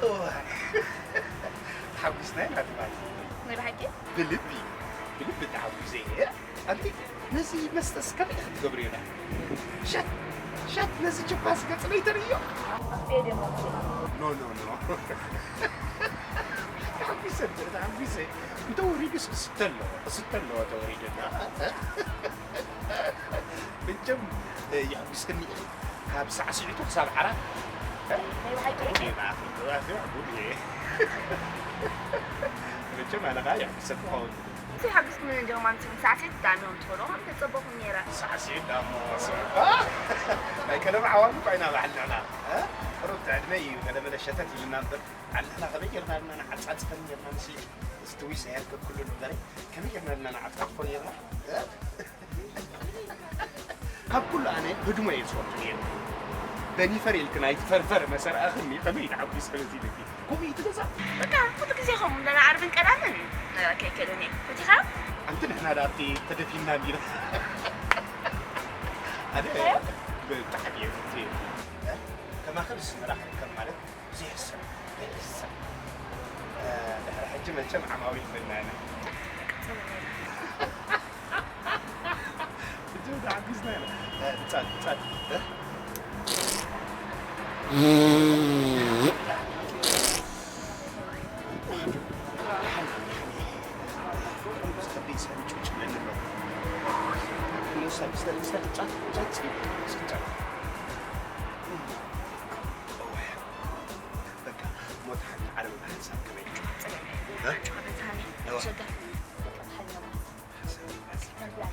እዋይ፣ ተሓጒስና ኢና ትማሊ። ናይ ብሓቂ? ብልቢ፣ ብልቢ ተሓጒሰ እየ። ኣንቲ፣ ነዚ መስተስ ከመይ ኢኺ ትገብርዮ? ሸት፣ ሸት፣ ነዚ ጅባስ ገጽ ለይተርእዮ? ኖ፣ ኖ፣ ኖ። ተሓጒሰ፣ ተሓጒሰ። እንተወሪዱስ ክስተ ኣለዎ፣ ክስተ ኣለዎ ተወሪዱና። መቸም፣ እ፣ የሐጉስክኒ ኢኺ። ካብ ሳዕስዒቱ ክሳብ ዓራት፣ እ? ናይ ብሓቂ? ጉድ እየ፣ ንዓኺ፣ ንዓኺ ጉድ እየ። መቸም ኣነ ኸዓ የሐጉሰኪ ክኸውን። እቲ ሓጉስክኒ ጀርማን ስም ሳዕስዒት ብጣዕሚ እዮም ትኾኑ፣ ከም ተጸበኹም ነይረ። ሳዕስዒት ዳሞ፣ ስምባ። ናይ ቀደም ዓዋሉ እኮ ኢና ባዕልንና፣ እ? ሕሩት ዕድመ እዩ፣ ገለ መለ ሸተት ኢልና እምበር፣ ባዕልንና ከመይ ጌርና ኢና ንዓጻጽፈን ጌርና፣ ንሲ፣ እዚ ትዊስ ኣየርክብ ኩሉ ንበረይ፣ ከመይ ጌርና ኢና ንዓጻጽፎ ጌርና፣ እ? ካብ ኩሉ ኣነ ህድሞ እየ ዝፈቱ ነይሩ። በኒፈር ኢልክን ኣይትፈርፈር መሰርኣኽኒ ከመይ ተዓጒሰ በዚ ኢልኪ። ከምኡ እዩ እቲ ገዛ። በቃ ኩሉ ግዜ ከምኡ እንዳ ዓርብን ቀዳምን ከይከደኒ ፈቲኻ። ኣንቲ ንሕና ደኣ ኣብቲ ተደፊንና ሚራ። ኣነ እንታይ? ብጣዕሚ እየ ዝፍትዮ። ከማኽን ስመራ ክርከብ ማለት ዘይሕሰብ፣ ዘይሕሰብ። እ፣ ድሕሪ ሕጂ መቸም ዓማዊል ኮይንና ኢና። ሕጂ ተሓጒስና ኢና። እ፣ ጻል፣ ጻል። እ? በቃ ሞት ሓንቲ ዓለም ሓንሳብ ከመይ እዩ? እ? ጨዋታ ሃኒ፣ እዋ። ሸጋ። በቃ ሓኒ ነው። ሓንሳብ መብላዕ።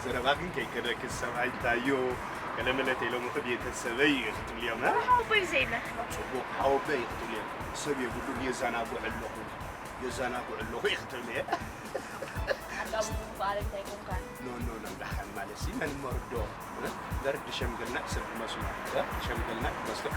ዘረባ ግን ከይከደኪ ሰብኣይ እንታዮ ገለመለ ተይሎምኹ ቤተሰበይ እዩ ክትብልዮም፣ እ? ሓወቦይ ዘይብለካ። ጽቡቕ፣ ሓወቦይ እዩ ክትብልዮም። ሰብ የብሉን፣ የዘናግዑ ኣለኹ፣ የዘናግዑ ኣለኹ እዩ ክትብልየ። ዓቃቡ በዓል እንታይ ኮንካ? ኖ፣ ኖ፣ ኖ፣ ደሓን ማለት ሲ መን መርዶ፣ እ? መርዲ ሸምግልና እዩ ሰብ ዝመስሎ፣ እ? ሸምግልና እዩ ዝመስሎ።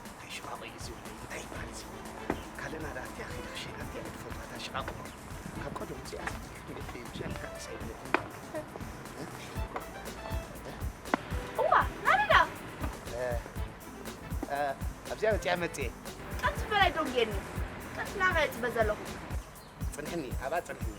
እንታይ ሽቓቕ እዩ እዚ ወደይ? እንታይ ይበሃል እዚ? ካልእ ናዳ ኣትያ ከይደ ክሸይና ኣትያ እየ ዝፈልጣ እታ ሽቓቕ እሞ። ካብ ቀደሙ እዚኣ ሰሚዕኩ እየ፣ ብሻልካ ንሳ ይብለኩም። እዋ፣ ናበይ ደኣ? እ፣ እ፣ ኣብዚኣ መጺኣ መጺኤ። ቀስ በል ኣይደንጉየኒ። ቀስ ናበይ እጽበ ዘለኹ? ጽንሕኒ፣ ኣብኣ ጽንሕኒ።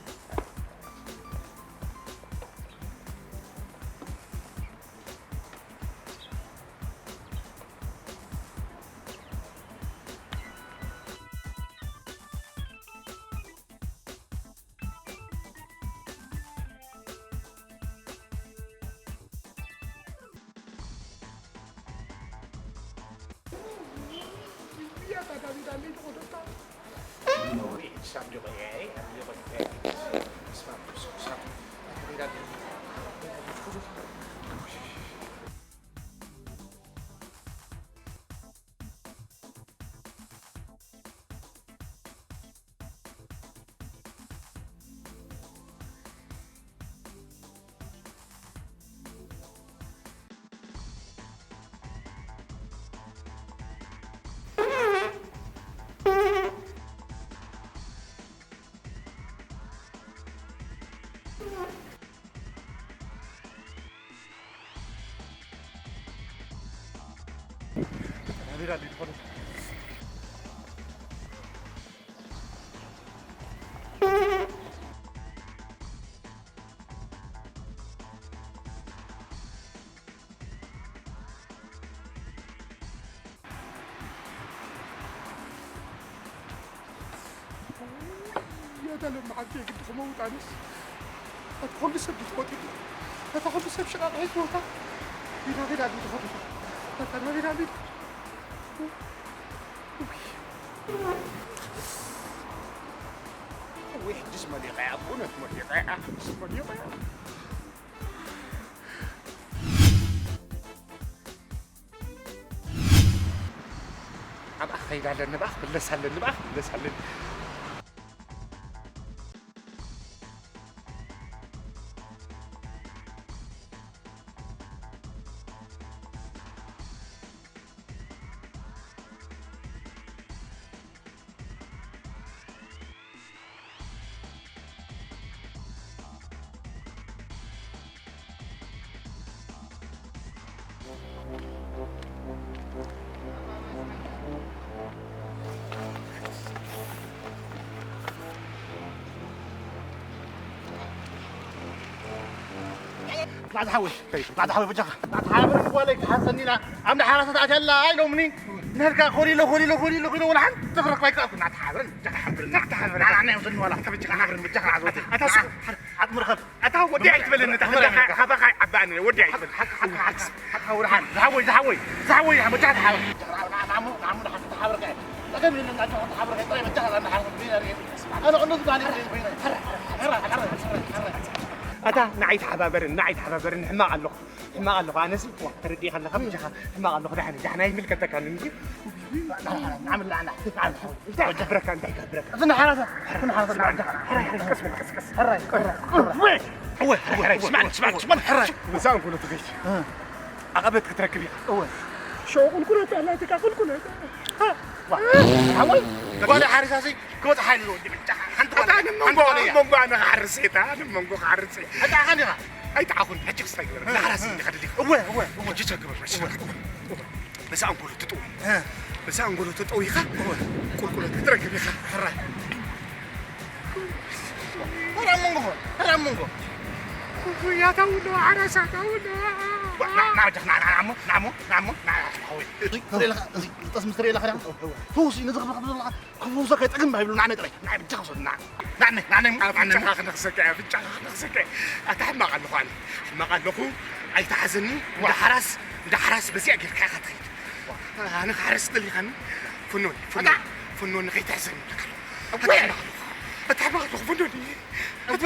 ሜዳ እንዴት ሆነ? የደለም ዓዲ የግድ ክመውጣንስ እቲ ኩሉ ሰብ ድትወጥ እታ ኩሉ ሰብ ሽቓቕ ሒዝወታ ሜዳ ሜዳ ድትኸዱ እታ ሜዳ ሜዳ ወይ ሕጅስ መሊቐያ ብእውነት መሊቐያ ሕጅስ መሊቐያ ኣብኣ ክኸይድ ኣለኒ፣ ብኣ ክምለስ ኣለኒ፣ ብኣ ክምለስ ኣለኒ። ማዕዝ ሓወይ፣ ማዕዝ ሓወይ በጃኻ፣ ማዕዝ ሓብር ጓለይ ክሓርሰኒ ኢላ ኣብ ሓራሳት ኣትያ ኣላ ኢሎምኒ። ነርካ ኮሊሎ፣ ኮሊሎ፣ ኮሊሎ፣ ኮሊሎ፣ ወላ ሓንቲ ክረክባ ኣይከኣልኩ። ናት ሓብርን በጃኻ ሓብርን፣ ናት ሓብርን። ኣነ እዮም ዘንዋላ፣ ተበጃኻ ሓብርን በጃኻ ዓዞት። ኣታ ሱ-፣ ዓቕሚ ርኸብ። ኣታ ወዲ ኣይትበለኒ፣ እታ ካባኻ ዓባኒ፣ ወዲ ኣይትበለኒ። ሓቂ፣ ሓቂ፣ ሓቂ፣ ሓቂ፣ ሓቂ፣ ሓቂ፣ ሓቂ፣ ዝሓወይ፣ ዝሓወይ፣ ዝሓወይ፣ በጃኻ ሓብር። ናሙ፣ ናሙ፣ ሓቂ፣ ሓብር ከ። ጠገም የለን፣ ናቸው ሓብር ከ፣ ጥራይ በጃኻ፣ ናሓብር፣ ቢና፣ ሪኤ። ኣነ ቅኑስ ጋር ሪኤ፣ ቢና። ሕራ፣ ሕራ፣ ሕራ፣ ሕራ፣ ሕራ። ኣታ ንዓይ ተሓባበርን፣ ንዓይ ተሓባበርን፣ ሕማቕ ኣለኹ። ሕማቕ ኣለኹ። ኣነሲ፣ ዋ፣ ተረዲእካ ኣለኻ፣ ብጃኻ፣ ሕማቕ ኣለኹ። ዳሕኒ፣ ዳሕና ኣይምልከተካን እንጂ። ንዓምላ፣ ንዓምላ። እንታይ ክገብረካ፣ እንታይ ክገብረካ? እዚ ንሓራሳ፣ እዚ ንሓራሳ፣ ስማዕ፣ ስማዕ፣ ሕራይ፣ ሕራይ፣ ቀስ በል፣ ቀስ፣ ቀስ። ሕራይ፣ ሕራይ፣ ሕራይ። ወይ፣ ወይ፣ ወይ፣ ስማዕኒ፣ ስማዕኒ፣ ስማዕኒ። ሕራይ። ምሳእን ኩሉ ትኸይድ። እ። ዓቐበት ክትረክብ ኢኻ። እወ። ሸው ቁልቁለት ኣላ፣ እቲካ ቁልቁለት። ዋ፣ ሓወይ፣ ጓል ሓሪሳሲ ክበጽሓ ኢሉ ወዲ ብጫ። ሓንቲ ጓል፣ ኣታ ንመንጎ፣ ሓንቲ ጓል እያ። ንመንጎ ኣነ ክሓርስ እየ፣ እታ ንመንጎ ክሓርስ እየ። እታ ኣኻ ዲኻ? ኣይጠዓኹን፣ ሕጂ ክስታይ ግበር። እ፣ ዳሕራስ እ። እንዲኻ ደሊኻ። እወ፣ እወ፣ እወ። ሕጂ ቸግበር፣ መሲልካ። እወ፣ እወ። በዛ ኣንጎሎ ትጥው። እ። በዛ ኣንጎሎ ተጠዊኻ፣ እወ። ቁልቁለት ክትረክብ ኢኻ። ሕራይ። ሕራይ መንጎ፣ ሕራይ መንጎ። ኩኩ ያታው ነው፣ ዓራሳ ታው ነው። ዋ፣ ና፣ ና፣ ና፣ ና፣ ና፣ ናሞ፣ ናሞ፣ ናሞ፣ ና፣ ሓወይ። እዚ ትርኢ ኣለኻ፣ እዚ ዝጠስም ትርኢ ኣለኻ ዲኻ? እወ፣ እወ። ፈውሲ ነዚ ክብለካ ዘለኻ፣ ክፈውሰካ ይጠግም ባይብሉ፣ ንዓነ ጥራይ፣ ንዓይ ብጃኻ ውሰድ፣ ንዓይ። ንዓነ፣ ንዓነ፣ ንዓነ። ኣፍንጫኻ ክነኽሰካ እየ፣ ኣፍንጫኻ ክነኽሰካ እየ። ኣታ ሕማቕ ኣለኹ ኣነ። ሕማቕ ኣለኹ፣ ኣይትሓዘኒ። ዋ። እንዳ ሓራስ፣ እንዳ ሓራስ በዚኣ ጌርካ ኢኻ ትኸይድ። ዋ። ኣነ ክሓርስ ደሊኻኒ? ፍኖን፣ ፍኖን፣ ኣታ ፍኖን፣ ከይትሕዘኒ እብለካ ኣለኹ። ኣታ እወ። ሕማቕ ኣለኹ። ኣታ ሕማቕ ኣለኹ፣ ፍኖን። እወ።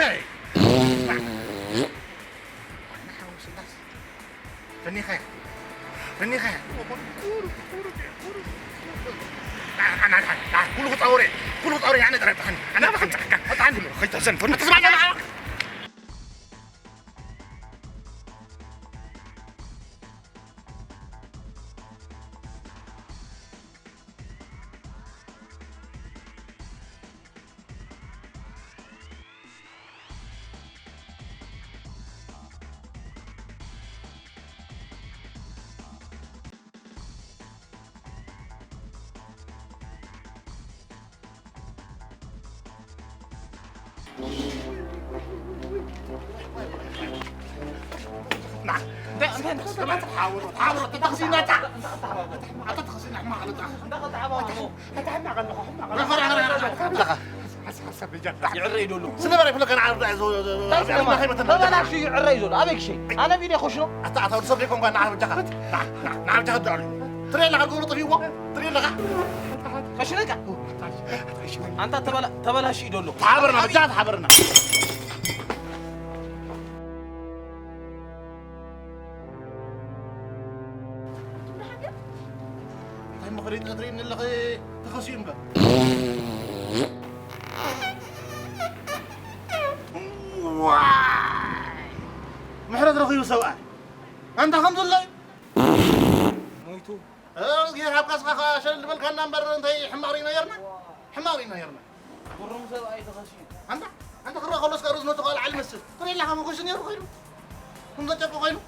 ፈኒኻ፣ ፈኒኻ። ኩሉ ክጻወር እየ፣ ኩሉ ክጻወር እየ፣ ኣነ ጥራይ ብሓኒ፣ ኣነ ብሓኒ። ከይትሕዘኒ፣ ፍኖን። ትስማዕ? ይዕረ እዩ ዘሎ። እንታይ ስለ ማለት? ተበላሽ እዩ ይዕረ እዩ ዘሎ። ኣበይ ክሸይ? ኣነ ቪድዮ ክወስዶ? ኣታ፣ ኣታ ወዲ ሰብ ዘይኮንካ ንዓ በጃኻ። ንዓ፣ ንዓ፣ ንዓ በጃኻ ትድዕሉ። ትርኢ ኣለኻ፣ ጎሎ ጠፊእዎ። ትርኢ ኣለኻ። ቀሽነካ። ኣንታ ተበላ-፣ ተበላሽ እዩ ዘሎ። ተሓበርና፣ በጃኻ ተሓበርና። እንታይ እሞ ፈሊጥካ ትርእይኒ ኣለኺ? ተኸሲኡ እምበር። ዋይ! ምሕረት ረኺቡ ሰብኣይ። ኣንታ ከም ዘሎ እዩ። ሞይቱ። እ፣ እግዚኣብሔር ኣብ ካስኻ ኸኣ ሸለል ዝበልካና እምበር እንታይ ሕማቕ ርኢና ነርና? ሕማቕ ርኢና ነርና። ግሩም ሰብኣይ ተኸሲኡ። ኣንታ፣ ኣንታ ክረኣ ከሎስ ከኣ ርዝነቱ ከኣ ላዕሊ ይመስል። ትርኢ ኣለኻ መጎሹ ነይሩ ኸይዱ። ከም ዘጨቁ ኸይዱ።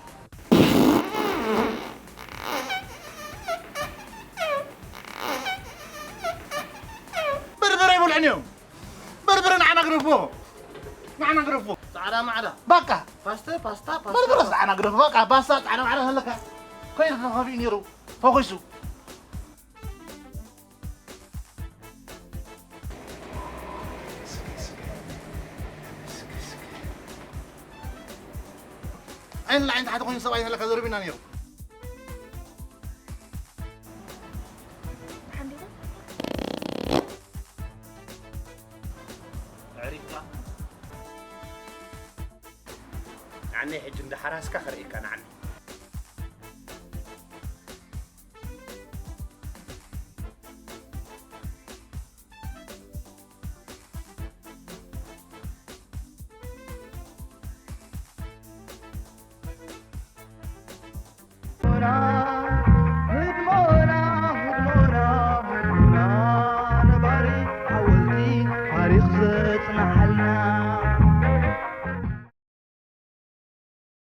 እኔው በርበረ ንዓና ግረፎ፣ ንዓና ግረፎ። ጻዕዳ ማዕዳ። በቃ። ፓስተ፣ ፓስታ፣ ፓስተ። በርበረ ንዓና ግረፎ። በቃ ፓስታ ጻዕዳ ማዕዳ ኣለካ። ኮይኑ ተኸፊኡ ነይሩ። ፈኺሱ። ዓይኒ ላዕሊ ታሕቲ ኮይኑ ሰብኣይ ዘለካ ዘርቢና ነይሩ። ኣዕሪፍካ። ንዓነይ ሕጂ እንዳ ሓራስካ ከርእየካ ንዓነይ።